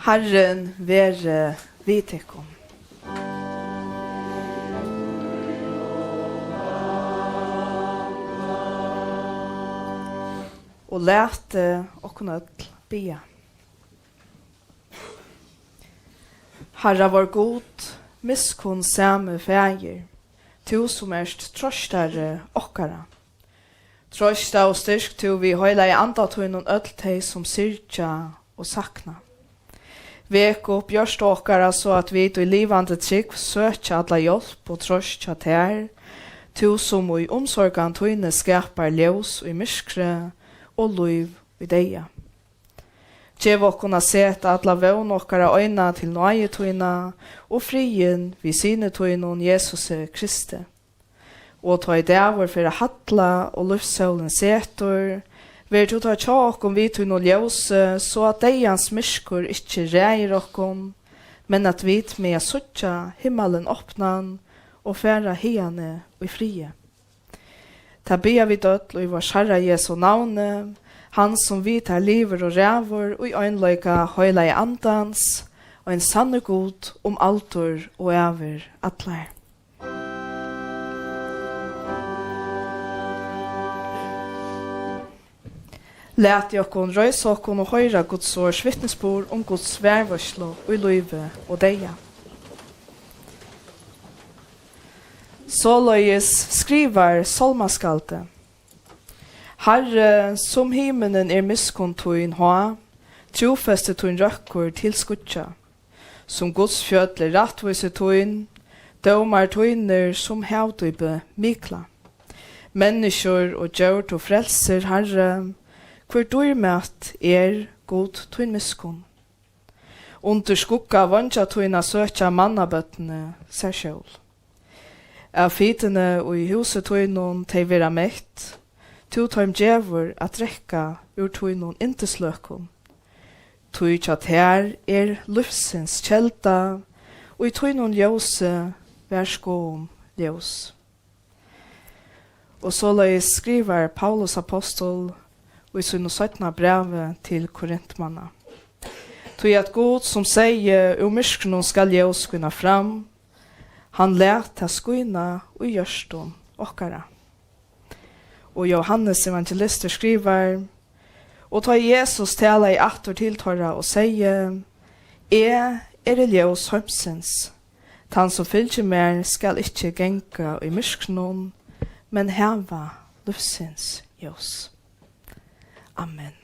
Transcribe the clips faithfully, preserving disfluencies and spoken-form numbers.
Harrin veri við tykkum. Og latið okkum øll biðja. Harra vár Gud, miskunnsami Faðir, tú sum ert troystari okkara. Troysta og styrk tú við heilaga Anda tínum øll tey, sum syrgja og sakna. Vek upp hjørtu okkara, so at vit í livandi trúgv søkja alla hjálp og troyst hjá tær, tú sum í umsorgan tíni skapar ljós í myrkri og lív í deyða. Gev okkum at seta alla vón okkara eina til náði tína og friðin við syni tínum, Jesusi Kristi. Og tá ið dagur fer at halla og lívssólin setur, ver tú tá hjá okkum við tínum ljósi, so at deyðans myrkur ikki ræðir okkum, men at vit mega síggja himmalin opnan og fara haðani í friði. Tað biðja vit øll í várs Harra Jesu navni, hann sum við tær livir og ræður í einleika heilaga Andans, ein sannur Gud um aldur og ævir allar. Latið okkum reisa okkum og hoyra Guds orðs vitnisburð um Guds varðveitslu í lívi og deyða. Soleiðis skrivar sálmaskaldi: Harri, sum himinin er miskunn tín há, trúfesti tín røkkur til skýggja. Sum Guds fjøll er rættvísi tín, dómar tínir sum havdýpið mikla. Menniskjur og djór tú frelsir, Harri, hvør dýrmæt er Gud tín miskunn. Undir skugga veingja tína søkja mannabørnini sær skjól. Av fitini í húsi tínum tey verða mett, tú teim gevur at drekka úr tínum yndisløkum. Tí hjá tær er lívsins kelda, í tínum ljósi var skoðum ljós. Og soleiðis skrivar Paulus apostul í sínum seinna brævi til Korintmanna: Tí at Gud, sum segði: Úr myrkrinum skal ljós skína fram, hann læt tað skína í hjørtum okkara. Og Jóhannes evangelistur skrivar: Og tá Jesus talaði aftur til teirra og segði: Eg eri ljós heimsins, tann sum fylgir mær skal ikki ganga í myrkrinum, men hava lívsins ljós. Amen.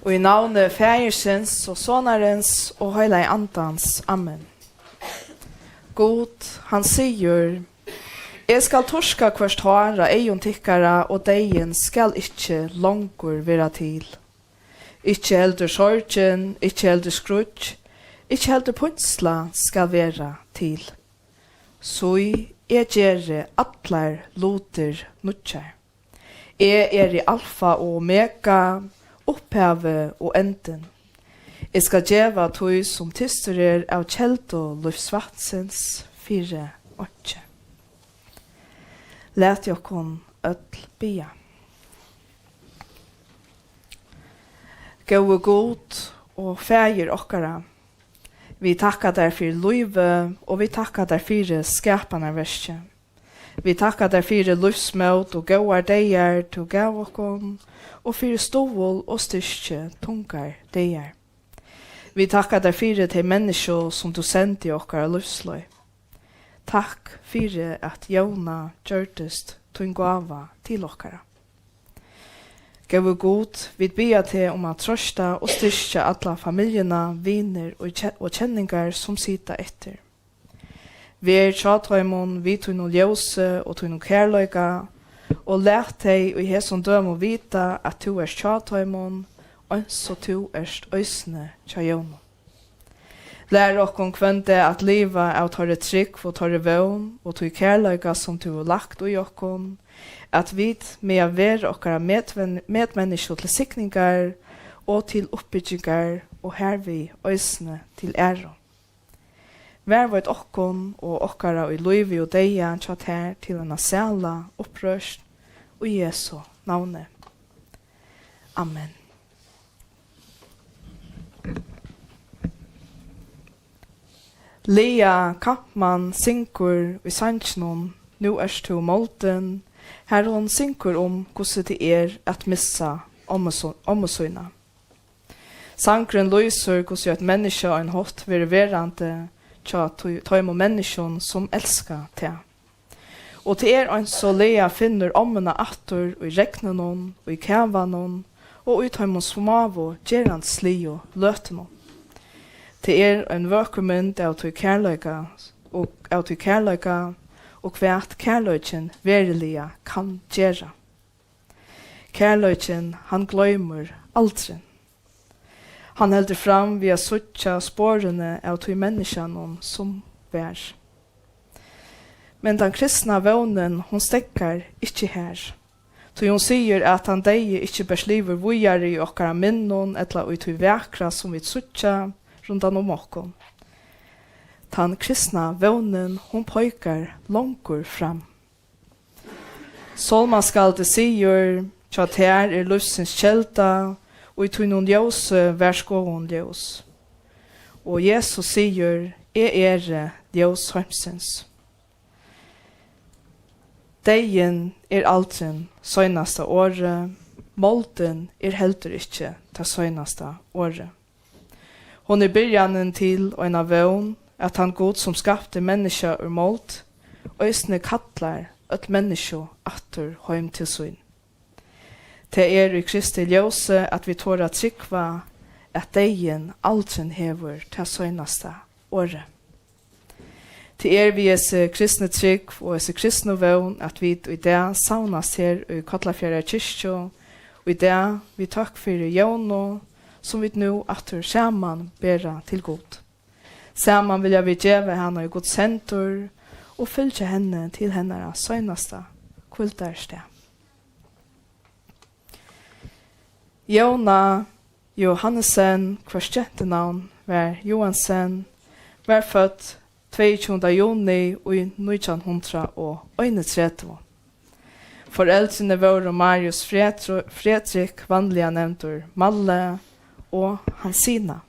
Í navni Faðirsins og Sonarins og Heilaga Andans. Amen. Gud, hann sigur: Eg skal turka hvørt hár á eygum tykkara, og deyðin skal ikki longur vera til. Ikki heldur sorgin, ikki heldur skríggj, ikki heldur pínsla skal vera til. Sí, eg geri allar lutir nýggjar. Eg eri Alfa og Omega, upphavið og endin. Eg skal geva tí, sum tystur er av keldu lívsvatnsins, fyri einki. Lat okkum øll biðja. Góði Gud og Faðir okkara, vit takka tær fyri lívið, og vit takka tær fyri skapanarverkið. Vit takka tær fyri lívsmót og góðar dagar, tú gav okkum, og fyri stuðul og styrki tungar dagar. Vit takka tær fyri tey menniskju, sum tú sendi í okkara lívsleið. Takk fyri, at Jóna gjørdist tín gáva til okkara. Góði Gud, vit biðja teg um at trøsta og styrkja alla familjuna, vinir og ke-, og kenningar, sum sita eftir. Ver hjá teimum við tínum ljósi og tínum kærleika, og lat tey í hesum døgum vita, at tú ert hjá teimum, eins og tú ert eisini hjá Jónu. Lær okkum hvønn dag at liva av teirri trúgv og teirri vón og tí kærleika, sum tú hevur lagt í okkum, at vit mega vera okkara medven-, medmenniskju til signingar og til uppbyggingar og hervið eisini til æru. Varðveit okkum og okkara í lívi og deyða hjá tær til eina sæla uppreisn, í Jesu navni. Amen. Lea Kampmann syngur í sanginum Nú ert tú moldin, har hon syngur um, hvussu tað er at missa ommu so-, ommu sína. Sangurin lýsir, hvussu eitt menniskja á ein hátt verður verandi hjá tí, teimum menniskjum, sum elska tað. Og tað er, eins og Lea finnur ommuna aftur í regninum, í kavanum og í teimum smáu, gerandisligu løtunum. Tað er ein vøkur mynd av tí kærleika og, av tí kærleika og hvat kærleikin veruliga kann gera. Kærleikin, hann gloymir aldrin. Hann heldur fram við at síggja sporini av tí menniskjanum, sum var. Men tann kristna vónin, hon steðgar ikki har. Tí hon sigur, at tann deyði ikki bert livir víðari í okkara minnum ella í tí vakra, sum vit síggja rundan um okkum. Tann kristna vónin, hon peikar longur fram. Sálmaskáldið sigur: Hjá tær er lívsins kelda, og í tínum ljósi var skoðun ljós. Og Jesus sigur: Eg eri ljós heimsins. Deyðin er aldrin seinasta orðið, moldin er heldur ikki tað seinasta orðið. Hon er byrjanin til eina vón, at tann Gud, sum skapti menniskja úr mold, eisini kallar øll menniskju aftur heim til sín. Tað er í Kristi ljósi, at vit tora at trúgva, at deyðin aldrin hevur tað seinasta orðið. Tað er við hesi kristnu trúgv og hesi kristnu vón, at vit í dag savnast her í Kollafjarðar kirkju, í dag við tøkk fyri Jónu, sum vit nú aftur saman bera til Gud. Saman vilja vit geva hana í Guds hendur og fylgja henni til hennara seinasta hvíldarstað. Jóna Johannesen, hvørs gentunavn var Johansen, var fødd tveyogtjúgunda juni í nítjan hundrað og einogtretivu. Foreldrini vóru Marius Fredru-, Fredrik, vanliga nevndur Malle, og Hansina.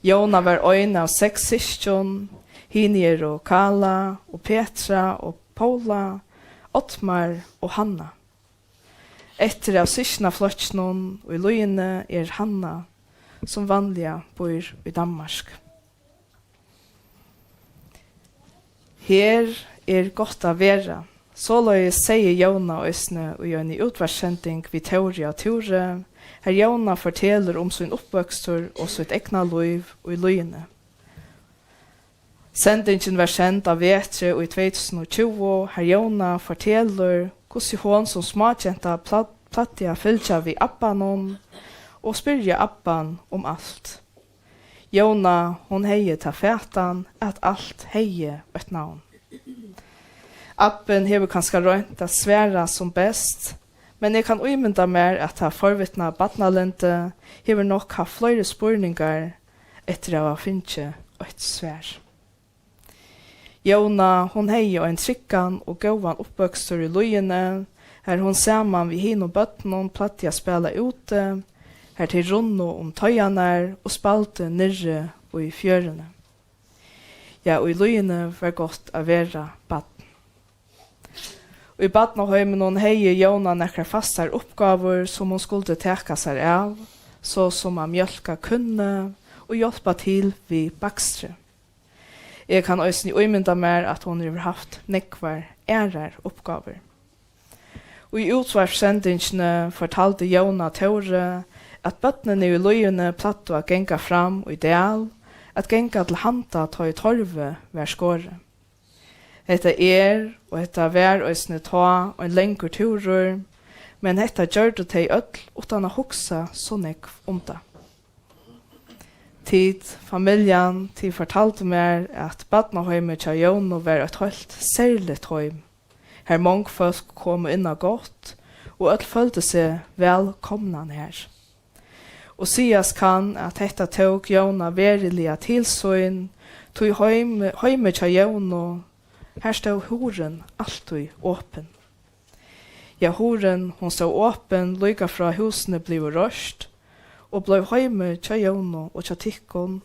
Jóna var ein av seks systkjum, hini eru Kala og Petra og Paula, Oddmar og Hanna. Eftir av systkinaflokkinum í líðini er Hanna, sum vanliga býr í Danmark. Her er gott at vera. Soleiðis segði Jóna eisini í eini útvarpssending við Tóri á Túri, har Jóna fortelur um sín uppvøkstur og sítt egna lív í líðini. Sendingin var send á vetri í tvey túsund og tjúgu, har Jóna fortelur, hvussu hon sum smágenta pla-, plagdi at fylgja við abbanum og spyrja abban um alt. Jóna, hon hevði ta fatan, at alt hevði eitt navn. Abbin hevur kanska roynt at svara sum best, men eg kann ímynda mær, at tað forvitna barnalyndi hevur nokk havt fleiri spurningar eftir at hava fingið eitt svar. Jóna, hon hevði ein tryggan og góðan uppvøkstur í líðini, har hon saman við hinum børnunum plagdi at spæla úti, har tey runnu um teigarnar og spældu niðri í fjøruni. Ja, í líðini var gott at vera barn. Í barnaheiminum hevði Jóna nakrar fastar uppgávur, sum hon skuldi taka sær av, so sum at mjólka kúnni og hjálpa til við bakstri. Eg kann eisini ímynda mær, at hon hevur havt nógvar aðrar uppgávur. Í útvarpssendingini fortaldi Jóna Tóri, at børnini í líðini plagdu at ganga fram í dal, at ganga til handa, tá ið torvið var skorið. Hetta er, og hetta var eisini tá, ein langur túrur, men hetta gjørdu tey øll uttan at hugsa so nógv um tað. Tit, familjan, tit fortaldu mær, at barnaheimið hjá Jónu var eitt heilt serligt heim, har mong fólk komu inn á gott, og øll føldu seg vælkomnan har. Og sigast kann, at hetta tók Jóna veruliga til sín, tí heim-, heimið hjá Jónu, har stóð hurðin altíð opin. Ja, hurðin, hon stóð opin líka frá húsini blivu reist, og bleiv heimið hjá Jónu og hjá tykkum,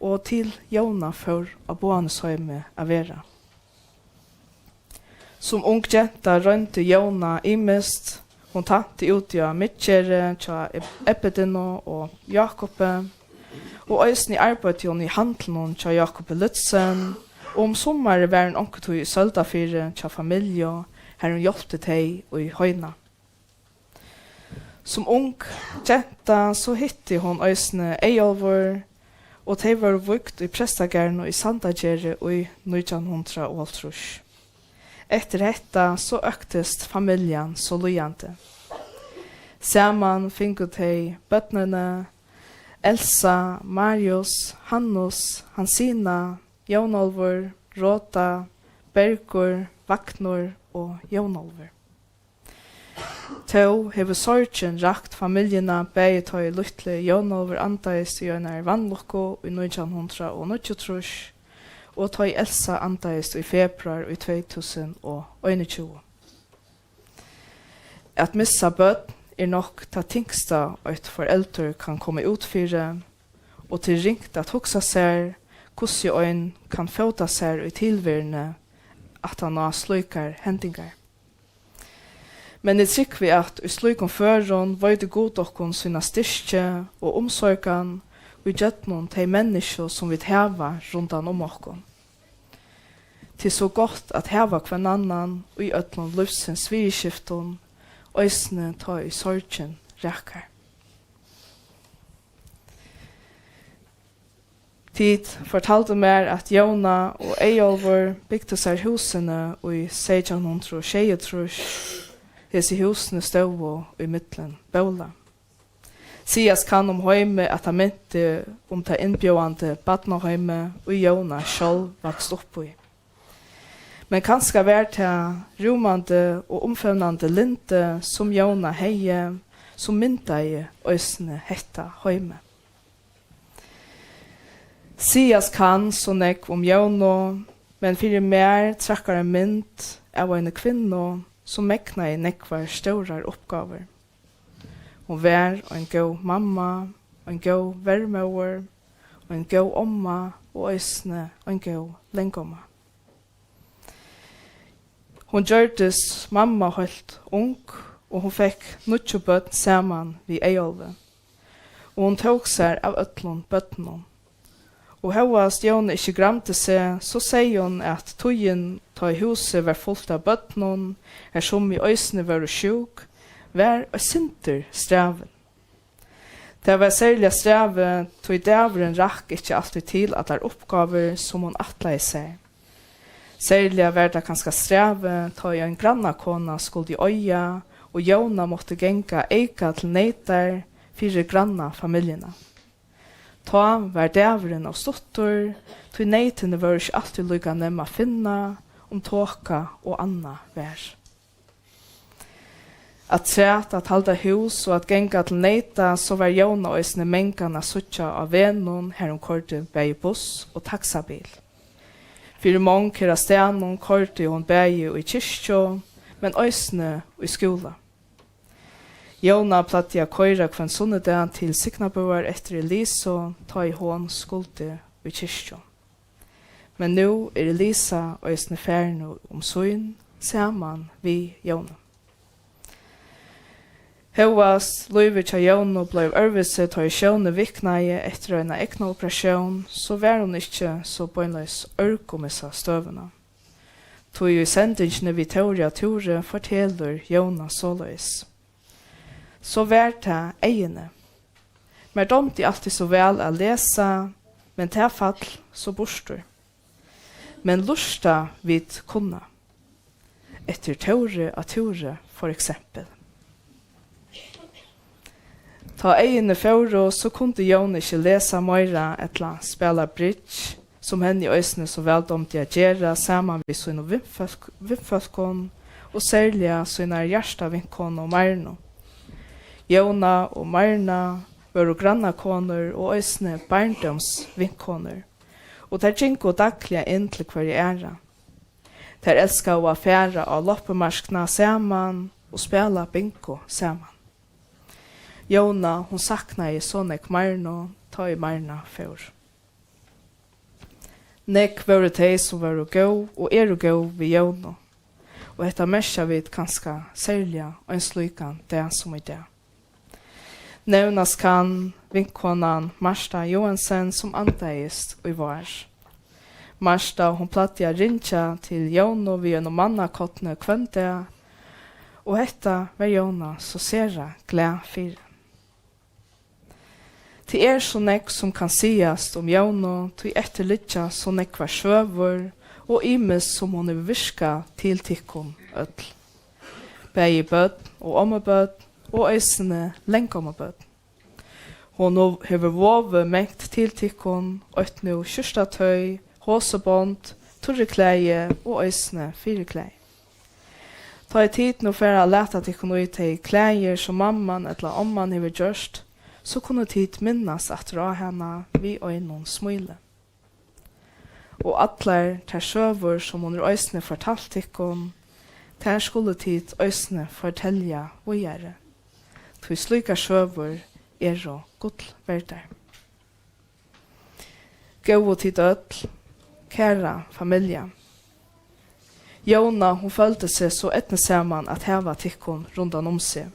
og til Jóna fór á Boðanesheimið at vera. Sum ung genta royndi Jóna ymiskt. Hon tænti úti á Miðgerði hjá Eb-, Ebbedinu og Jákupi, og eisini arbeiddi hon í handlinum hjá Jákupi Lützen, og um summarið var hon onkuntíð í Søldarfirði hjá familju, har hon hjálpti tey í heina. Sum ung genta, so hitti hon eisini Eyðólfur, og tey vóru vígd í prestagarðinum í Sandagerði í nítjan hundrað og hálvtrýss. Eftir hetta, so øktist familjan so líðandi. Saman fingu tey børnini Elsa, Marius, Hannus, Hansina, Jónólfur, Rota, Bergur, Vagnur og Jónólfur. Tó hevur sorgin rakt familjuna, bæði tá ið lítli Jónólfur andaðist í einari vanlukku í nítjan hundrað og níggjuogtrýss, og tá ið Elsa andaðist í februar í tvey túsund og einogtjúgu. At missa børn er nokk tað tyngsta, eitt foreldur kann koma út fyri, og tað er ringt at hugsa sær, hvussu ein kann fóta sær í tilveruni aftan á slíkar hendingar. Men eg trúgvi, at í slíkum førum veitir Gud okkum sína styrki og umsorgan í gjøgnum tey menniskju, sum vit hava rundan um okkum. Tað er so gott at hava hvønn annan í øllum lívsins viðurskiftum, eisini tá ið sorgin rakar. Tit fortaldu mær, at Jóna og Eyðólfur bygdu sær húsini í seytjan hundrað og sjeyogtrýss. Hesi húsini stóðu í millum bóla. Sigast kann um heimið, at tað minti um tað innbjóðandi barnaheimið, ið Jóna sjálv vaks upp í. Men kanska var tað rúmandi og umfevnandi lyndi, sum Jóna hevði, sum myndaði eisini hetta heimið. Sigast kann so nógv um Jónu, men fyri mær traðkar ein mynd av eini kvinnu, sum megnaði nógvar stórar uppgávur. Hon var ein góð mamma, ein góð vermóðir, ein góð omma og eisini ein góð langomma. Hon gjørdist mamma heilt ung, og hon fekk níggju børn saman við Eyðólvi, og hon tók sær av øllum børnunum. Og hóast Jóna ikki gramdi seg, so segði hon, at tíðin, tá ið húsið var fult av børnum, har summi eisini vóru sjúk, var eitt sindur strævin. Tað var serliga strævið, tí dagurin rakk ikki altíð til allar uppgávur, sum hon ætlaði sær. Serliga var tað kanska strævið, tá ið ein grannakona skuldi oyða, og Jóna mátti ganga eyka til neytar fyri grannafamiljuna. Tá var dagurin ov stuttur, tí neytini vóru ikki altíð líka nemm at finna, um toka og annað var. Afturat at halda hús og at ganga til neyta, so var Jóna eisini mangan at síggja á vegnum, har hon koyrdi bæði buss og taksabil. Fyri mong her á staðnum koyrdi hon bæði í kirkju, men eisini í skúla. Jóna plagdi at koyra hvønn sunnudag til Signabøar eftir Elisu, tá ið hon skuldi í kirkju. Men nú er Elisa eisini farin um sín, saman við Jónu. Hóast lívið hjá Jónu bleiv øðrvísi, tá ið sjónin viknaði eftir eina eygnaoperatión, so var hon ikki so beinleiðis ørg um hesa støðuna. Tí í sendingini við Tóri á Túri fortelur Jóna soleiðis: So var tað eyguni. Mær dámdi altíð so væl at lesa, men tað fall so burtur. Men lurta vit kunna. Eftir Tóri á Túri, for eksempel. Tá eyguni fóru, so kundi Jóna ikki lesa meira ella spæla bridge, sum henni eisini so væl dámdi at gera saman við sínum vinfólk-, vinfólkum, og serliga sínar hjartavinkonu Marnu. Jóna og Marna vóru grannakonur og eisini barndómsvinkonur, og tær gingu dagliga inn til hvørja aðra. Tær elskaðu at fara á loppumarknað saman og spæla bingo saman. Jóna, hon saknaði so nógv Marnu, tá ið Marna fór. Nógv vóru tey, sum vóru góð og eru góð við Jónu, og hetta merkja vit kanska serliga ein slíkan dag sum í dag. Nevnast kann vinkonan Marta Joensen, sum andaðist í vár. Marta, hon plagdi at ringja til Jónu við einum mannakorni hvønn dag, og hetta var Jóna so sera glað fyri. Tað er so nógv, sum kann sigast um Jónu, tí eftir liggja so nógvar søgur og ymiskt, sum hon hevur virkað til tykkum øll. Bæði børn og ommubørn og eisini langommubørn. Hon hevur vovið mangt til tykkum, eitt nú skjúrtatoy, hosubond, turriklæði og eisini fyriklæði. Tá ið tit nú fara at lata tykkum í tey klæðir, sum mamman ella omman hevur gjørt, so kunnu tit minnast aftur á hana við einum smíli. Og allar tær søgur, sum hon hevur eisini fortalt tykkum, tær skulu tit eisini fortelja víðari, tí slíkar søgur eru gull verdar. Góðu tit øll, kæra familja. Jóna, hon føldi seg so eydnusaman at hava tykkum rundan um seg.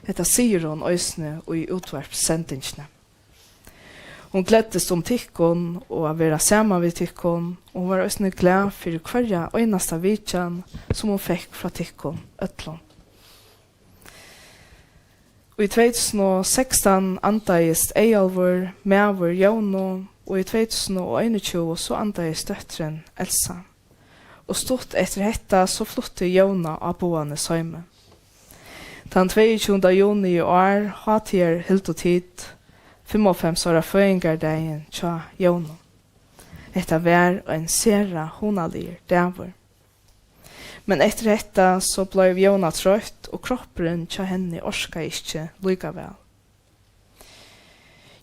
Hetta sigur hon eisini í útvarpssendingini. Hon gleddist um tykkum og at vera saman við tykkum, og hon var eisini glað fyri hvørja einasta vitjan, sum hon fekk frá tykkum øllum. Í tvey túsund og sekstan andaðist Eyjálvur, maður Jónu, og í tvey túsund og einogtjúgu so andaðist dóttirin Elsa. Og stutt eftir hetta so flutti Jóna á Boðanesheim. Tann tveyogtjúgunda juni í ár hátíðarhildu tit fimmoghálvfems ára føðingardagin hjá Jónu. Hetta var ein sera hugnaligur dagur. Men eftir hetta so bleiv Jóna troytt, og kroppurin hjá henni orkaði ikki líka væl.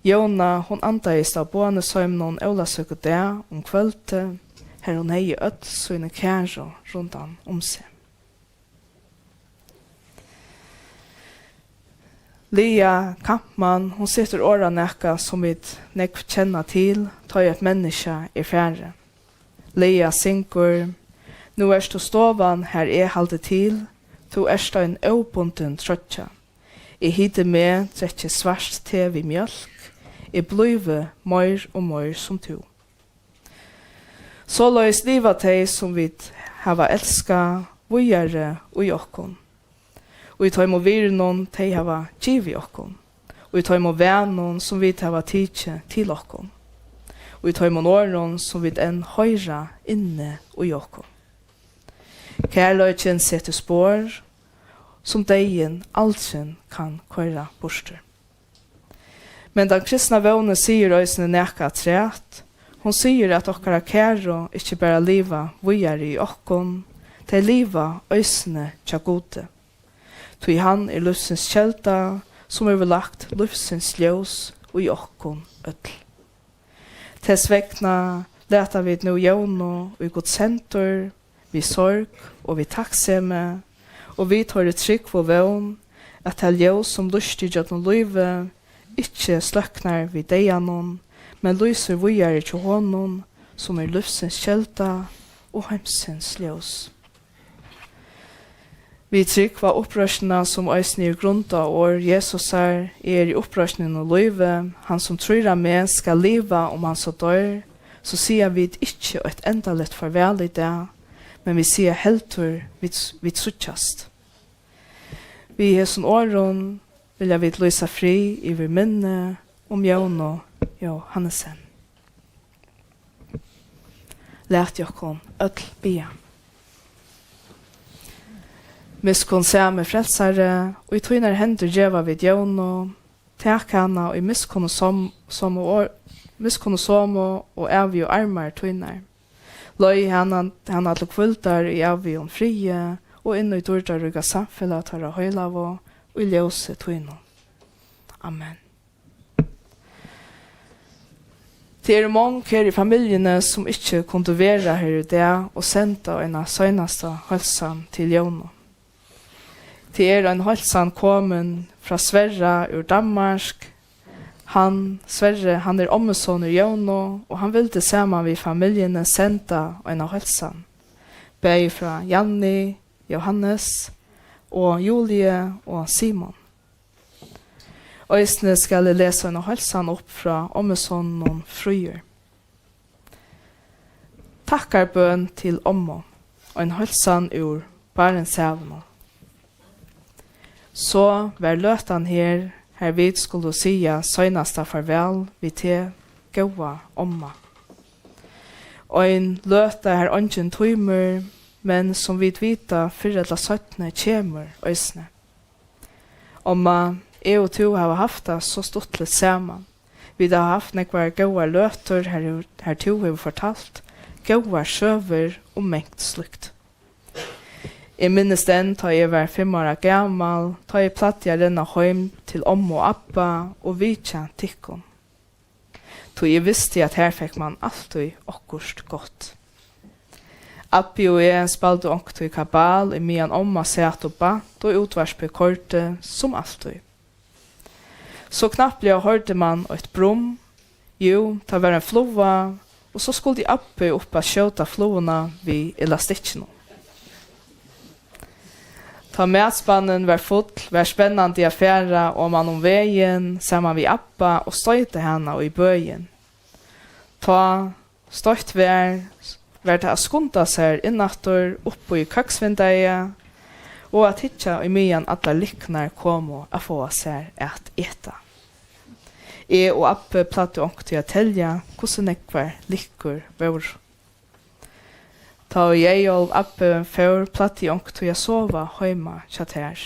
Jóna, hon andaðist á Boðanesheiminum ólavsøkudag um kvøldið, har hon hevði øll síni kæru rundan um seg. Lea Kampmann, hon setur orð á nakað, sum vit nógv kenna til, tá ið eitt menniskja er farið. Lea syngur: "Nú ert tú stovan, har eg haldi til, tú ert ein óbundin troyggja. Eg hiti meg, drekki svart te við mjólk, eg blívi meir og meir sum tú." Soleiðis liva tey, sum vit hava elskað, víðari í okkum, í teimum virðunum, tey hava givið okkum, í teimum vanum, sum vit hava tikið til okkum, í teimum orðum, sum vit enn hoyra inni í okkum. Kærleikin setir spor, sum deyðin aldrin kann koyra burtur. Men tann kristna vónin sigur eisini nakað afturat. Hon sigur, at okkara kæru ikki bara liva víðari í okkum, tey liva eisini hjá Gudi. Tí hann er lívsins kelda, sum hevur lagt lívsins ljós í okkum øll. Tess vegna lata vit nú Jónu í Guds hendur, við sorg og við takksemi, og vit hoyra trúgv og vón, at tað ljós, sum lýsti gjøgnum lívið, ikki sløknar við deyðanum, men lýsir víðari hjá honum, sum er lívsins kelda og heimsins ljós. Vit trúgva á uppreisnina, sum eisini er grundað á orð Jesusar: "Eg eri uppreisnin og lívið, hann sum trýr á meg, skal liva, um hann so doyr." So siga vit ikki eitt endaligt farvæl í dag, men vit siga heldur, vit, vit síggjast. Við hesum orðum vilja vit lýsa frið yvir minni um Jónu Johannesen. Lat okkum øll biðja. Miskunnsami Frelsari, í tínar hendur geva vit Jónu, tak hana í miskunnusom-, somu or-, miskunnusomu og ævigu armar tínar. Leið hana, hana til hvíldar í ævigum friði og inn í dýrdarríka samfelag teirra heilagu í ljósi tínum. Amen. Tað eru mong her í familjuni, sum ikki kundu vera her í dag og senda eina seinasta heilsan til Jónu. Tað er ein heilsan komin frá Sverra úr Danmark. Hann, Sverri, hann er ommusonur Jónu, og hann vildi saman við familjuni senda eina heilsan, bæði frá Janni, Jóhannes og Julie og Simon. Eisini skal eg lesa eina heilsan upp frá ommusoninum Fríður. Takkarbøn til ommu. Ein heilsan úr Barentshavinum. So var løtan her, har vit skulu siga seinasta farvæl við teg, góða omma. Ein løta, har eingin tímir, men sum vit vita, fyrr ella seinni kemur eisini. Omma, eg og tú hava havt tað so stuttligt saman. Vit hava havt nógvar góðar løtur, har, har tú hevur fortalt góðar søgur og mangt slíkt. Eg minnist enn, tá eg var fimm ára gamal, tá eg plagdi at renna heim til ommu og abba og vitja tykkum. Tí eg visti, at har fekk mann altíð okkurt gott. Abbi og eg spældu onkuntíð kabal, ímeðan omma sat og bant og útvarpið koyrdi, sum altíð. So knappliga hoyrdi mann eitt brum. Jú, tað var ein fluga, og so skuldi abbi upp at skjóta fluguna við elastikkinum. Tá matspannin var full, var spennandi at fara oman um vegin saman við abba og stoyta hana í bøin. Tá stoytt var, var tað at skunda sær inn aftur upp í køksvindeygað og at hyggja, ímeðan allar likkurnar komu at fáa sær at eta. Eg og abbi plagdu onkuntíð at telja, hvussu nógvar likkur vóru. Tá ið Eyðolv, abbi, fór, plagdi eg onkuntíð at sova heima hjá tær.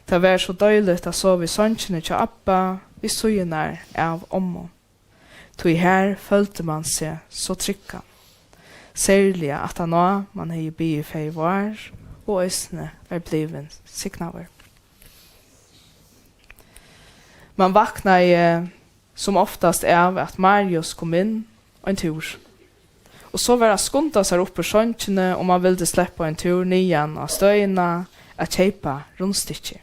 Tað var so deiligt at sova í songini hjá abba við síðuna av ommu, tí har føldi mann seg so tryggan, serliga aftaná mann hevði biðið faðir vár og eisini var blivin signaður. Mann vaknaði sum oftast av, at Marius kom inn ein túr. Og so var at skunda sær upp úr songini, um mann vildi sleppa ein túr niðan á støðina at keypa rundstykkir.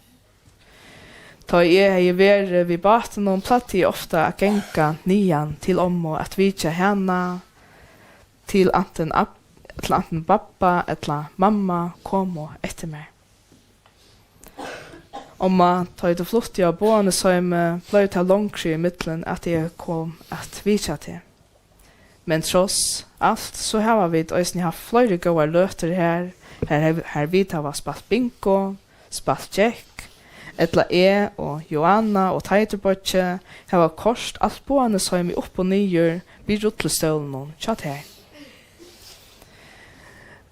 Tá eg hevði verið við bátinum, plagdi eg ofta at ganga niðan til ommu at vitja hana, til antin ab-, til antin babba ella mamma komu eftir mær. Omma, tá ið tú flutti á Boðanesheimi, bleiv tað longri ímillum, at eg kom at vitja teg. Men tross alt, so hava vit eisini havt fleiri góðar løtur har, har, har vit hava spælt bingo, spælt gekk, Ella eg og Joanna og Teitur-beiggi hava koyrt alt Boðanesheimið upp og niður við rullistólinum hjá tær.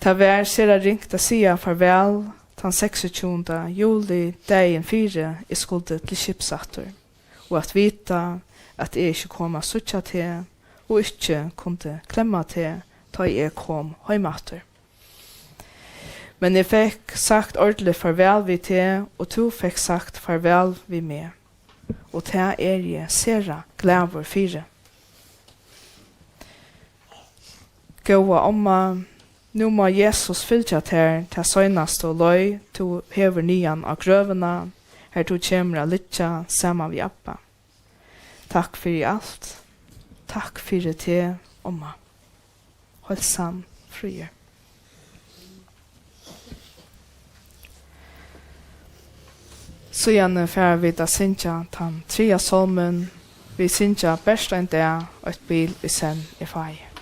Tað var sera ringt at siga farvæl tann seksogtjúgunda juli, dagin fyri eg skuldi til skips aftur, og at vita, at eg ikki kom at síggja teg og ikki kundi klemma teg, tá eg kom heim aftur. Men eg fekk sagt ordiligt farvæl við teg, og tú fekk sagt farvæl við meg, og tað eri eg sera glaður fyri. Góða omma, nú má Jesus fylgja tær ta seinastu leið, tú hevur niðan á grøvina, har tú kemur at liggja saman við Abba. Takk fyri alt. Takk fyri teg, omma. Heilsan, Fríður. Síðani fara vit at syngja tann triðja sálmin. Vit syngja Bert ein dag, eitt bil í senn eg fái.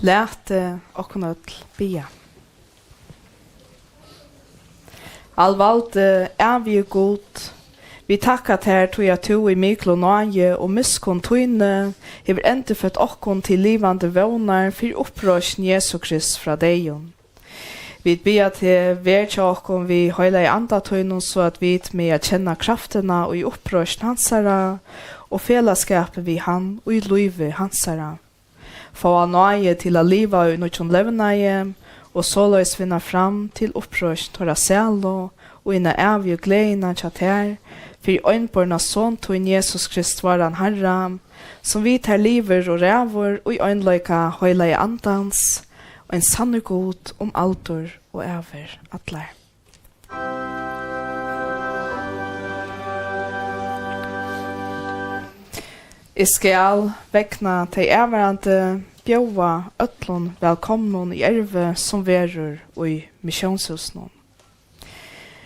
Latið okkum øll biðja. Alvaldi, ævigi Gud, vit takka tær, tí at tú í miklu náði og miskunn tíni hevur endurføtt okkum til livandi vónar fyri uppreisn Jesu Krist frá deyðum. Vit biðja teg, ver hjá okkum við heilaga anda tínum, so at vit mega kenna kraftina í uppreisn hansara og felagsskapið við hann í lívi hansara. Fáa náði til at liva í nýggjum levnaði og soleiðis vinna fram til uppreisn teirra sælu og hina ævigu gleðina hjá tær fyri einborna Son tín, Jesus Krist, váran Harra, sum við tær livir og ræður í einleika heilaga Andans, ein sannur Gud um aldur og ævir allar. Eg skal vegna tey avvarðandi bjóða øllum vælkomnum í ervið, sum verður í Missiónshúsinum.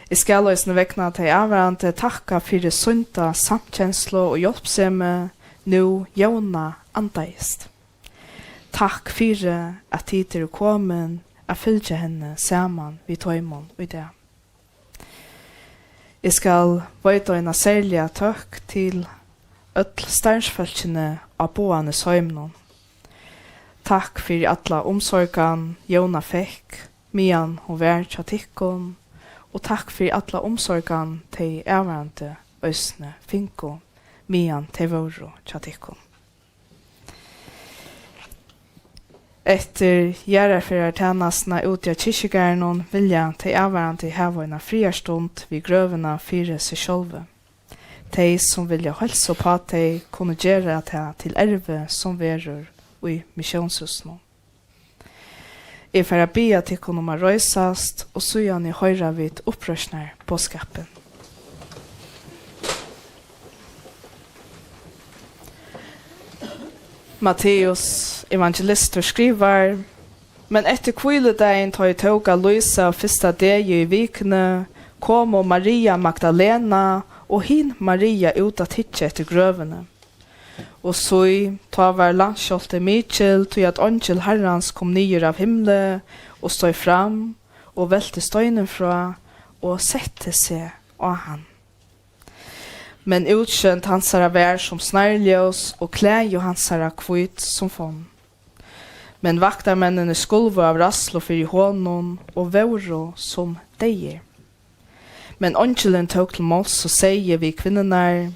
Eg skal eisini vegna tey avvarðandi takka fyri sýnda samkenslu og hjálpsemi, nú Jóna andaðist. Takk fyri, at tit eru komin at fylgja henni saman við teimum í dag. Eg skal veita eina serliga tøkk til øll starvsfólkini á Boðanesheiminum. Takk fyri alla umsorgan, Jóna fekk, meðan hon var hjá tykkum, og takk fyri alla umsorgan, tey avvarðandi eisini fingu, meðan tey vóru hjá tykkum. Eftir jarðarferðartænastuna úti á kirkjugarðinum vilja tey avvarðandi hava eina friðarstund við grøvina fyri seg sjálvi. Tey, sum vilja heilsa upp á tey, kunnu gera tað til ervið, sum verður í Missiónshúsinum. Eg fari at biðja tykkum um at reisast, og síðani hoyra vit uppreisnarboðskapin. Matteus evangelistur skrivar: Men eftir hvíludagin, tá ið tók at lýsa fyrsta degi í vikuni, komu Maria Magdalena og hin Maria út at hyggja eftir grøvini. Og sí, tá var landskjálvti mikil, tí at eingil Harrans kom niður av himli og steig fram og velti steinin frá og setti seg á hann. Men útsjónd hansara var sum snarljós, og klæði hansara hvít sum fonn. Men vaktarmenninir skulvu av ræðslu fyri honum og vóru sum deyðir. Men eingilin tók til máls og segði við kvinnurnar: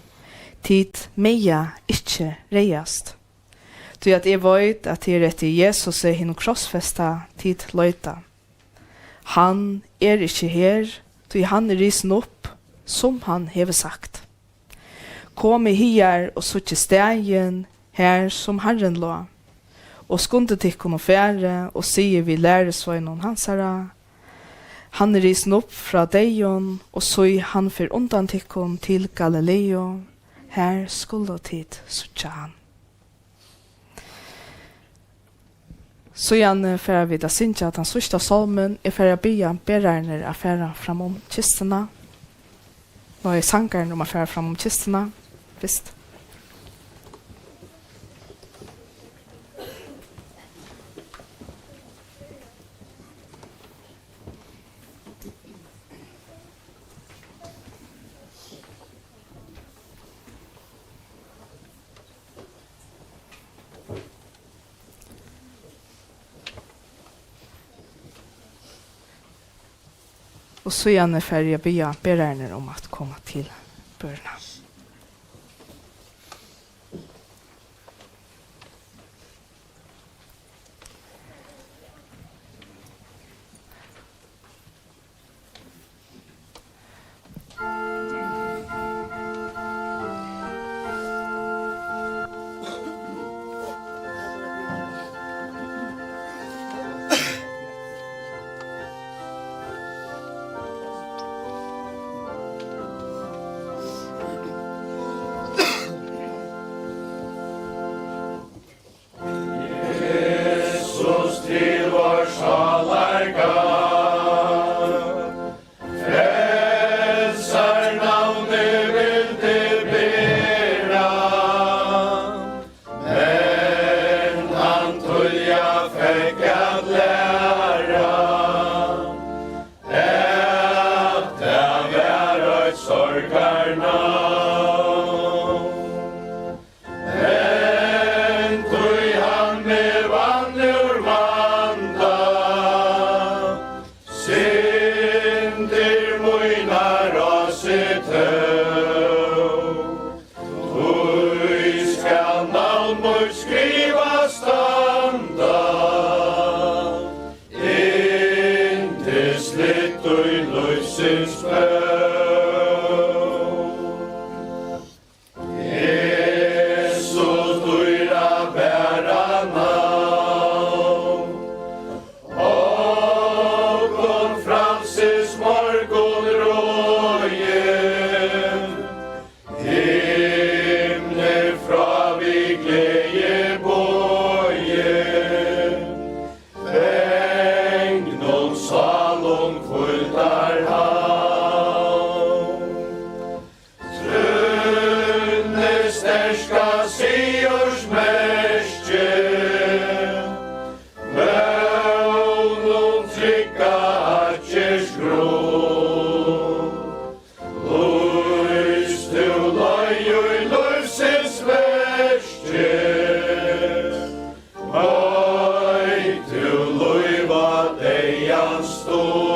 Tit mega ikki ræðast, tí at eg veit, at tað er eftir Jesusi, hinum krossfesta, tit leita. Hann er ikki her, tí hann er risin upp, sum hann hevur sagt. Komið higar og síggið staðin, har sum Harrin lá. Og skundið tykkum og farið og sigið við lærisveinum hansara: Hann er risin upp frá deyðum, og sí, hann fer undan tykkum til Galileu, har skulu tit síggja hann. Síðani fara vit at syngja tann síðsta sálmin. Eg fari at biðja berararnar at fara fram um kistuna. Nei, sangararnar um at fara fram um kistuna fyrst. Og síðani fari eg at biðja berararnar um at koma til børuna. Slitt í lívsins bók. Jesu dýra bara navn, okkum frælsis morgunroðið, himni frá við gleði boðið, bangnum sálum hvíldarhavn. Trúnni sterka sigursmerki, vónum trygga atgerðsgrund. Lýs tú leið í lívsins verki, veit tú lív á deyðans stund.